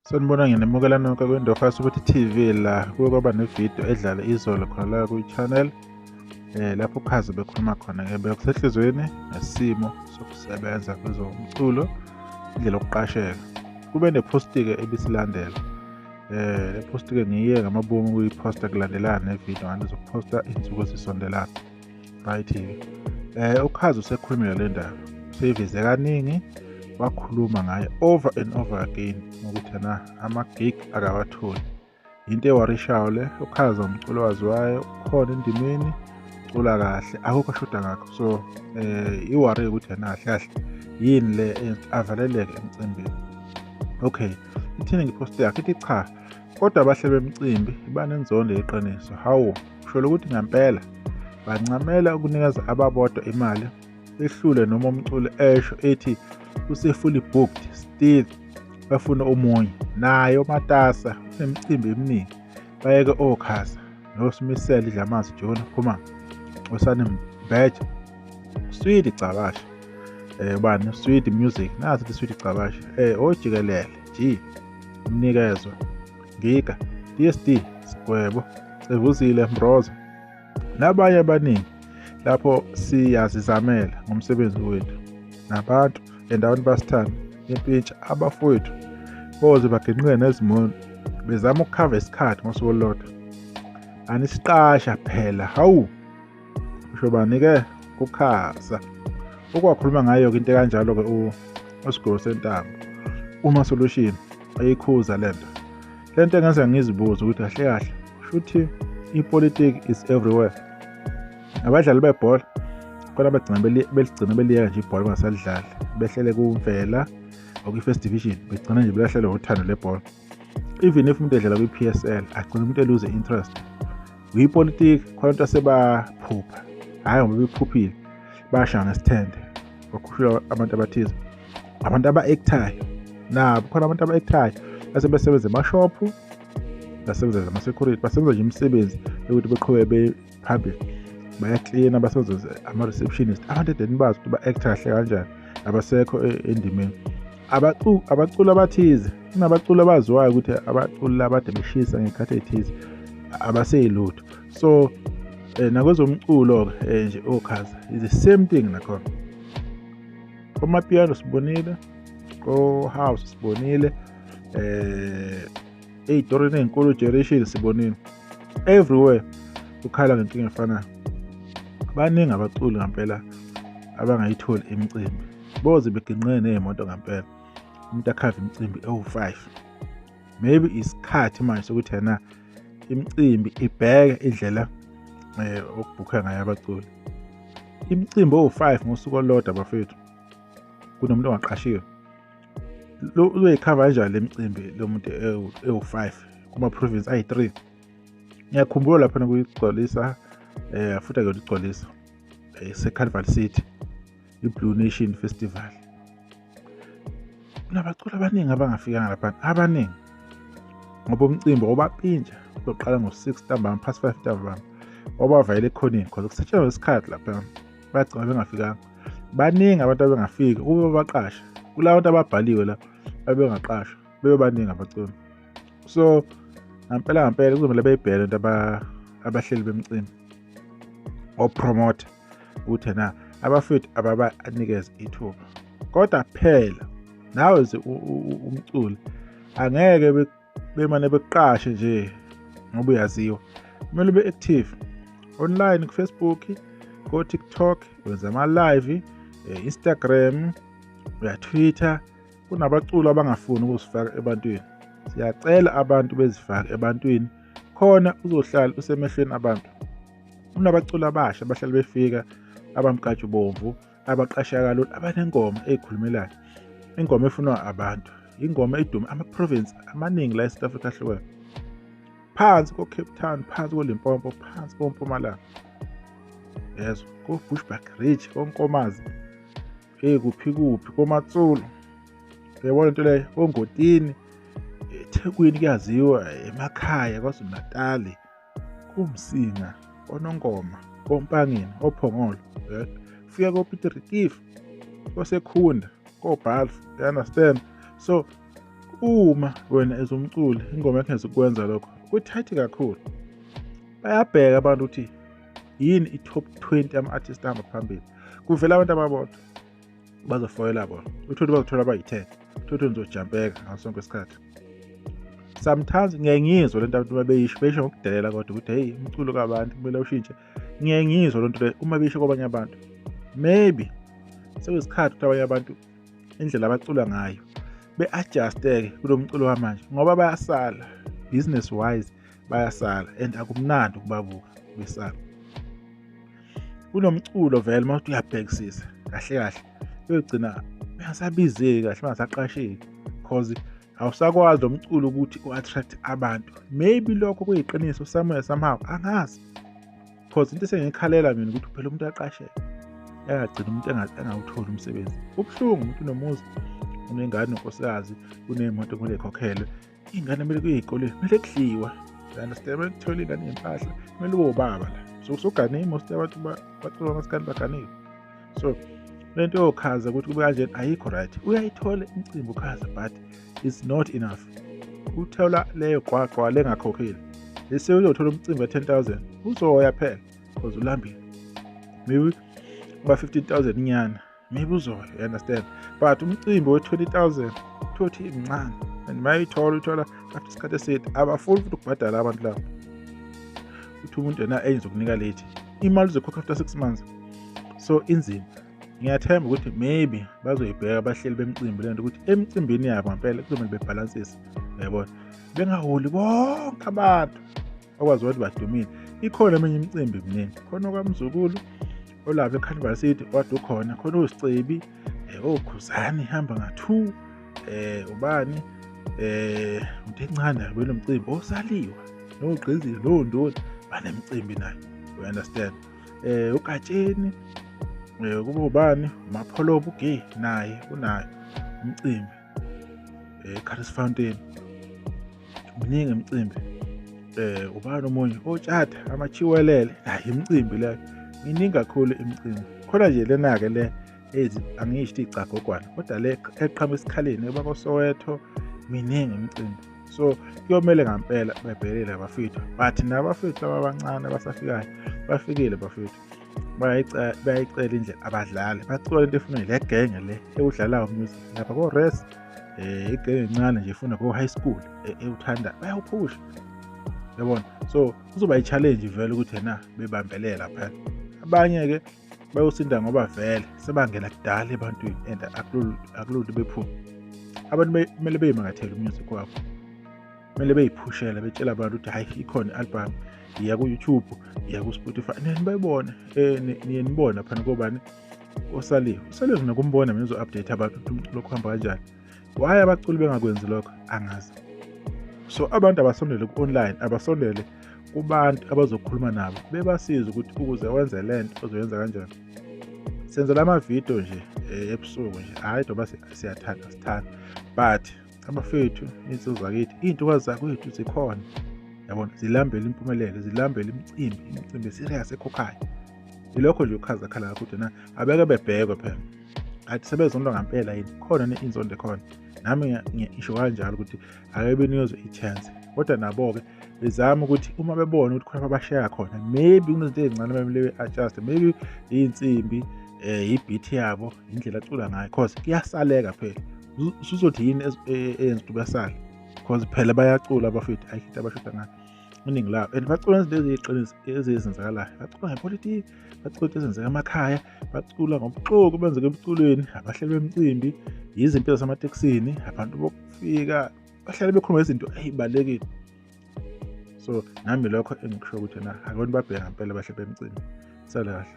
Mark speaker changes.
Speaker 1: Sanibona, nginemukela nonke kwindofa Sukuthi TV. La kuke kwaba nevidiyo edlala izolo khona la kwi-channel, lapho uKhaza bekhuluma khona bekusehlizweni nesimo sokusebenza kwezomculo, indlela yokuqasheka. Kube nephosti-ke ebisilandela. Le post-ke ngiye ngamabomu ukuyiphosta kulandelana nevidiyo, ngathi ngizophosta iy'nsuku ezisondelana. Right-ke, uKhaza usekhulumile le ndaba, useyiveze kaningi, wakhuluma ngayo over and over again ukuthi yena ama-gig akawatholi. Into ewarishayo le. uKhaza umculo waziwayo, ukhona endimeni, ucula kahle, akukho ashoda ngakho. So i-worry ukuthi yena kahle kahle yini le avaleleke emcimbini. Okay, ithini ngiphosti yakhe? Ithi cha, kodwa abahleli bemicimbi banenzondo yeqiniso. Hawu, kusho ukuthi ngempela bancamela ukunikeza ababodwa imali ehlule noma umculo esho ethi use-fully booked, still bafuna omunye. Naye umatasa unemicimbi eminingi, bayeke oKhaza noSimisele Idlamanzi Junior Khumalo, Osane Mbeje, Swidi Gcabashe, bani Swidi Music, nathi Swidi Gcabashe, ojikelele G, Mnikezwa, Giga, DSD, Sigwebo, Cevuzile Mbroza nabanye abaningi. Lapho siyazizamela ngomsebenzi wethu nabantu endaweni basithanda impintsha abafowethu boze baginqike nezimoto bezama ukukhava isikhathi ngosuku olulodwa. Anisiqasha phela, hawu, kusho bani-ke uKhaza. Ukwakhuluma ngayo-ke into ekanjalo-ke uSigwebo Sentambo, uma solution ayikhuza lento. Lento engenza ngizibuze ukuthi kahle kahle shuthi ipolitiki is everywhere. Abadlali bebhola khona bagcina beligcina beliyeka nje ibhola, bangasalidlali, behlele kumvela okwi-first division, begcina nje belahlelwe uthando lebhola. Even if umuntu edlala kwi-PSL, agcina umuntu eluze interest kuyipolitiki. Khona into asebaphupha, hhayi ngoba bephuphile, basha ngesithende, bakhushulwa abantu abathize. Abantu aba-actayo nabo khona, abantu aba-actayo basebesebenza emashophu, basebenza ama-security, basebenza nje imisebenzi yokuthi beqhubeke phambili, bayaklina, basebenza ama-receptionist. Abantu edeni bazi ukuthi ba-acta kahle kanjani abasekho endimeni. Abaculi abathize, kunabaculi abaziwayo ukuthi abaculi labade beshisa ngey'khathi ey'thize, abaseyilutho. So nakwezomculo-ke nje oKhaza is the same thing nakhona. Komapiano sibonile, ko-house sibonile, ey'torweni ey'nkulu generation sibonile, everywhere kukhala ngenkinga efanayo. Baningi abaculi ngampela abangayitholi imicimbi, boze beginqene ney'moto ngampela, umuntu akhave imicimbi ewu-5. Maybe isikhathi manje sokuthi yena imicimbi ibheke indlela okubhukha ngayo abaculi. Imicimbi owu-5 ngosuku olulodwa, bafethu, kunomuntu ongaqashiwe, uzoyikhava kanjani le micimbi lo muntu ewu-5 kuma-province ayi-3? Ngiyakhumbula laphana kuyigcwalisa, futhi akuyona igcwalisa, se-Carnival City, i-Blue Nation Festival, kunabaculi abaningi abangafikanga laphana, abaningi, ngoba umcimbi obapintsha uzoqala ngo-6 ntambama, past 5 ntambama, wabavayela ekhoneni cause kusetshenzwa isikhathi laphana, bagcina bengafikanga. Baningi abantu abengafiki ukube baqasha kula bantu ababhaliwe la, abengaqashwa bebe baningi abaculi. So ngampela ngampela kuzomele beyibheke lento abahleli bemicimbi, opromoter, ukuthi na abafethu ababanikeze ithuba. Kodwa phela nawe umculi angeke bemane bekuqashe nje ngoba uyaziwa, kumele ube active online ku-Facebook, ko-TikTok, wenza ama-live, Instagram, uya-Twitter. Kunabaculi abangafuni ukuzifaka ebantwini. Siyacela abantu bezifake ebantwini khona uzohlala usemehlweni abantu. Kunabaculi abasha abahlala befika, abamkantshubomvu, abaqasha kalula, abanengoma ey'khulumelayo, ingoma efunwa abantu, ingoma edume ama-province amaningi la e-South Africa ahlukene, phansi ko-Cape Town, phansi ko-Limpopo, phansi ko-Mpumalanga, yezwa, ko-Bushbuckridge, koNkomazi, hey, kuphi kuphi, koMatsulu, uyabona into leyo, koNgotini, eThekwini kuyaziwa, emakhaya KwaZulu Natali, kuMsinga, oNongoma, koMpangeni, oPhongolo, fika koPiet Retief, koSekhunda, koBalfour, you understand? So Uma wena as umculi ingoma yakho ingezukwenza lokho, ku-tight kakhulu. Bayabheka abantu ukuthi yini i-top 20 ama-artist ahamba phambili. Kuvela abantu ababodwa bazofoyela bona, uthole bazothola abayi-10, uthole nizojampeka ngaso sonke isikhathi. Sometimes ngiyaye ngiyizwe lento abantu beyisho, besho ngokudelela kodwa ukuthi hey, umculo kabantu kumele ushintshe. Ngiyaye ngiyizwe lento le uma besho kwabanye abantu. Maybe sekuyisikhathi ukuthi abanye abantu indlela abacula ngayo be-adjust-ke kulo mculo wamanje, ngoba bayasala business wise, bayasala and akumnandi ukubabuka besala. Kunomculo vele uma uthi uyabhekisisa kahle kahle uyogcina bengasabizeki kahle, bengasaqasheki, cause awusakwazi lo mculo ukuthi u-attract abantu. Maybe lokho kuyiqiniso somewhere somehow, angazi, cause into esengikhalela mina ukuthi phela umuntu aqasheke, engagcina umuntu engawutholi umsebenzi. Kubuhlungu, umuntu unomuzi, unengane, nonkosikazi, uney'moto kumele y'khokhelwe, iy'ngane kumele kuye ey'kolweni, kumele kudliwe, you understand, kumele kuthole iy'ngane iy'mpahla, kumele ube ubaba la. So usugane, most yabantu bacula masikandi baganiwe. So lento yokhaza ukuthi kube kanjena ayikho right. Uyayithola imicimbi ukhaza, but it's not enough. Uthola leyo qwaqwa lengakhokhile, bese uzothola umcimbi ka-10,000, uzoya phela because ulambile. Maybe uba 15,000 inyana, maybe uzoya, you understand, but umcimbi we-20,000 uthi mncane, and mayithola uthola after isikhathi eside, abafuni futhi ukubhadala abantu labo. Uthi umuntu yena engizokunika late imali, uzokhokha after 6 months. So inzima. Ngiyathemba ukuthi maybe bazoyibheka abahleli bemicimbi lento, ukuthi emicimbini yabo ngempela kuzomele bebhalansise, uyabona, bengaholi bonke abantu okwazi ukuthi badumile. Ikhona eminye imicimbi miningi khona, okwamzukulu olapha eCarnival City kodwa ukhona khona uSicebi, okhuzani ihamba nga-2, ubani, umuntu encane benomcimbi osaliwa nogqizile nondoni banemicimbi nayo, you understand, uGatsheni, kube ubani, uMapholoba ugay naye unayo umcimbi, Curries Fountain. Miningi imicimbi. Ubani omunye, otshata amachiwelele hayi imicimbi leyo, miningi kakhulu imicimbi khona nje. Lena-ke le ezi angisho ukuthi icagogwana, kodwa le eqhamuka esikhaleni ebakoSoweto, miningi imicimbi. So kuyomele ngampela bebhekelele abafethu, but nabafethu laba abancane abasafikayo bafikile, bafethu bayayicela indlela, abadlali bacula into efunwa ile genge le ewudlalayo music lapha ko-res, igenge encane nje ifuna ko-high school ewuthanda, bayawuphusha, yabona. So kuzoba i-challenge vele ukuthi yena bebambelela phela. Abanye-ke bayosinda ngoba vele sebangena kudala ebantwini and akulula bephume. Abantu kumele beyimakathele umusic wabo, kumele beyiphushele, betshela abantu ukuthi hhayi, ikhona i-album, iya ku-YouTube, iya ku-Spotify, niye bayibone, niye nibone phana kobani osaliwe. Usaliwe nginokumbona mina, uzo-update abantu ukuthi umculo kuhamba kanjani. Why abaculi bengakwenzi lokho, angazi. So abantu abasondele ku-online, abasondele kubantu abazokhuluma nabo, bebasize ukuthi ukuze wenze lento ozoyenza kanjani. Senza lama video nje ebusuku nje, hhayi ngoba siyathanda, sithanda, but abafethu, iy'nsizwa zakithi, iy'ntokazi zakwethu zikhona, yabona, zilambele impumelelo, zilambele imicimbi, imicimbi serious ekhokhayo. Ilokho nje ukhaza khala kakhulu na abeke bebhekwe phela, athi sebezondwa ngampela yini, khona ne inzondo ekhona. Nami ngisho kanjalo ukuthi ake benikezwe i-chance, kodwa nabo-ke bezama ukuthi uma bebona ukuthi khona abasheya khona, maybe kunezinto ey'ncane bemele be-adjust, maybe iy'nsimbi, i-beat yabo, indlela acula ngayo, cause kuyasaleka phela. Usuzothi yini eyenza ukuthi basale? Cause phela bayacula abafethu, ayikho into abashoda ngayo iningi labo, and bacula izinto eziyiqiniso ezenzakalayo. Bacula ngepolitiki, bacula into ezenzeka emakhaya, bacula ngobuxoki benzeka emculweni, abahleli bemicimbi, yizimpilo zasematekisini, abantu bokufika bahlale bekhuluma izinto ey'balulekile. So nami lokho engikusho ukuthi na akubona babheka ngempela abahleli bemicimbi. Sale kahle.